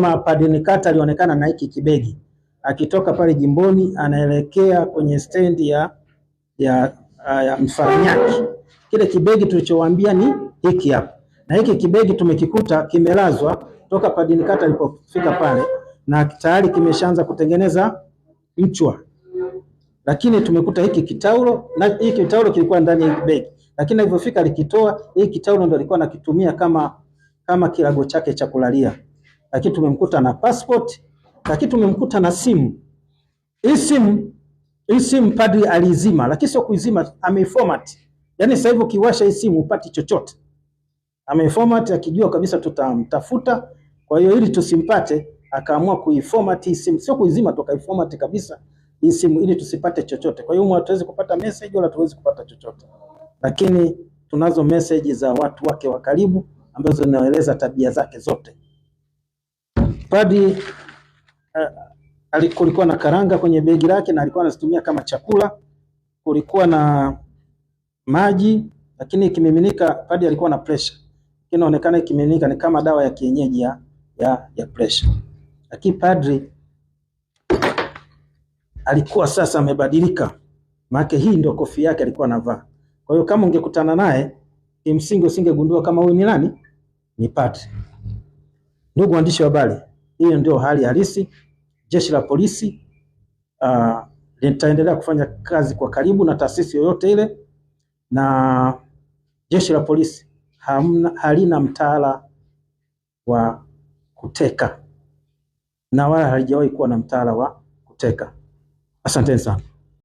Padri Nikata alionekana na hiki kibegi akitoka pale jimboni anaelekea kwenye stendi ya Mfaranyaki. Kile kibegi tulichowaambia ni hiki hapa, na hiki kibegi tumekikuta kimelazwa toka Padri Nikata alipofika pale, na tayari kimeshaanza kutengeneza mchwa, lakini tumekuta hiki kitaulo, na hiki kitaulo kilikuwa ndani ya begi, lakini alipofika alikitoa hiki kitaulo, ndo alikuwa anakitumia kama kirago chake cha kulalia. Lakini tumemkuta na passport, lakini tumemkuta na simu. Hii simu padri aliizima, lakini sio kuizima, ameiformat. Yaani sasa hivi ukiwasha hii simu upati chochote. Ameiformat akijua kabisa tutamtafuta, kwa hiyo ili tusimpate akaamua kuiformat hii simu, sio kuizima tu, akaiformat kabisa hii simu ili tusipate chochote. Kwa hiyo hatuwezi kupata message wala hatuwezi kupata chochote, lakini tunazo message za watu wake wa karibu ambazo zinaeleza tabia zake zote. Padri kulikuwa na karanga kwenye begi lake na alikuwa anazitumia kama chakula. Kulikuwa na maji, lakini ikimiminika, padri alikuwa na pressure, inaonekana ikimiminika ni kama dawa ya kienyeji ya pressure. Lakini padri alikuwa sasa amebadilika, maana hii ndio kofia yake alikuwa anavaa. Kwa hiyo kama ungekutana naye kimsingi usingegundua kama huyu ni nani, ni padri. Ndugu waandishi wa habari, hiyo ndio hali halisi. Jeshi la polisi litaendelea kufanya kazi kwa karibu na taasisi yoyote ile, na jeshi la polisi halina mtaala wa kuteka na wala halijawahi kuwa na mtaala wa kuteka. Asanteni sana.